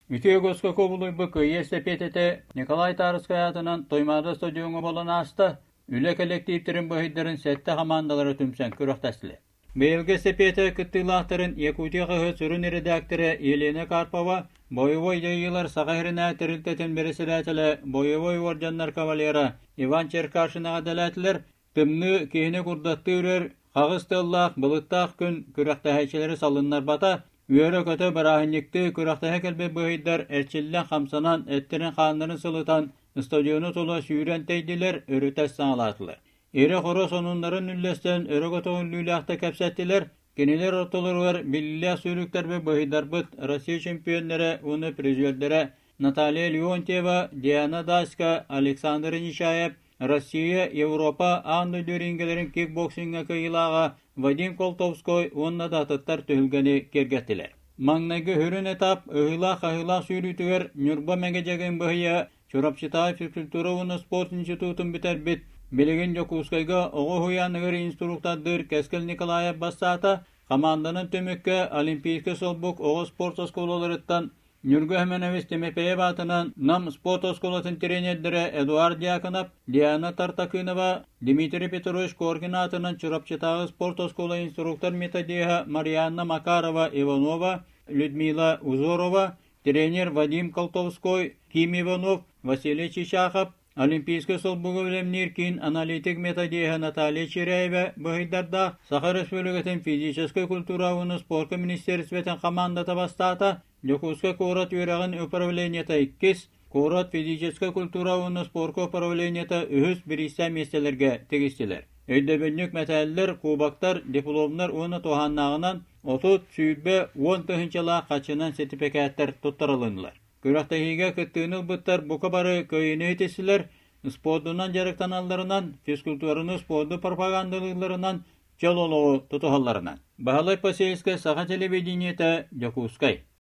Үтүө үгэскэ кубулуйбут Кыайыы эстэпиэтэтэ Николай Тарскай аатынан Туймаада стадиоҥҥа буолан ааста. Үлэ кэлэктииптэрин быһыйдарын сэттэ хамаандалара түмсэн күрэхтэстилэр. Быйылгы эстэпиэтэ кыттыылаахтарын Якутия хаһыат сүрүн эрэдээктэрэ Елена Карпова, бойобуой дьайыылар Саха сиринээҕи тэрилтэтин бэрэссэдээтэлэ, бойобуой уордьаннар кавалера Иван Черкашин эҕэрдэлээтилэр. Тымныы киһини курдаттыы үрэр, хаҕыс тыаллаах, былыттаах күн күрэхтэһээччилэри салыннарбата, үөрэ-көтө бырааһынньыктыы күрэхтэһэ кэлбит быһыйдар эрчиллэн-хамсанан, эттэрин-хааннарын сылытан, стадиону тула сүүрэн тэйдилэр, өрүтэ саҥалаатылар. Ирэ-хоро сонуннарын үллэстэн өрө көтөҕүллүүлээхтик кэпсэттилэр. Кинилэр ортолоругар биллиилээх сүүрүктэрбит быһыйдарбыт Россия чемпионнара уонна призердэрэ Наталья Леонтьева, Диана Даська, Александр Нечаев, Россия, Европа аан дойду рингэлэрин кикбоксиҥҥа кыайыылааҕа Вадим Колтовской уонна да атыттар түһүлгэни киэргэттилэр. Маҥнайгы сүрүн этап ыһыылаах-хаһыылаах сүүрүүтүгэр Ньурба Мэгэдьэгин быһыйа Чурапчытааҕы физкультура уонна спорт институтун бүтэрбит, билигин Дьокуускайга оҕо уһуйааныгар инструктордыыр Кэскил Николаев бастаата. Хамаанданан түмүккэ Олимпийскай солбук оҕо спорт оскуолаларыттан Ньургу Семенович Тимофеев аатынан Нам спорт оскуолатын тренердэрэ Эдуард Дьяконов, Диана Тартакынова, Дмитрий Петрович Коркин аатынан Чурапчытааҕы спорт оскуола инструктор-методиһа Марианна Макарова Иванова, Людмила Узорова, тренер Вадим Колтовской, Ким Иванов, Василий Чичахов, Олимпийскай солбугу бэлэмниир киин аналитик методиһа Наталья Чиряева быһыйдардаах Саха Республикатын физическэй культура уонна спорка министиэристибэтин хамаандата бастаата, Дьокуускай куорат үөрэҕин управлениета иккис, куорат физическэй культура уонна спорка управлениета үһүс бириистээх миэстэлэргэ тигистилэр. Өйдөбүнньүк мэтээллэр, кубоктар, дипломнар уонна туһааннааҕынан 30, 20, 10 тыһыынчалаах харчынан сэртипикээттэр туттарылыннылар. Күрэхтэһиигэ кыттыыны ылбыттар бука бары кыайыыны ситистилэр, спордунан дьарыктаналларынан, физкультураны, спорду пропагандалыылларынан, чөл олоҕу тутуһалларынан. Баһылай Посельскай, Саха телевидениетэ, Дьокуускай.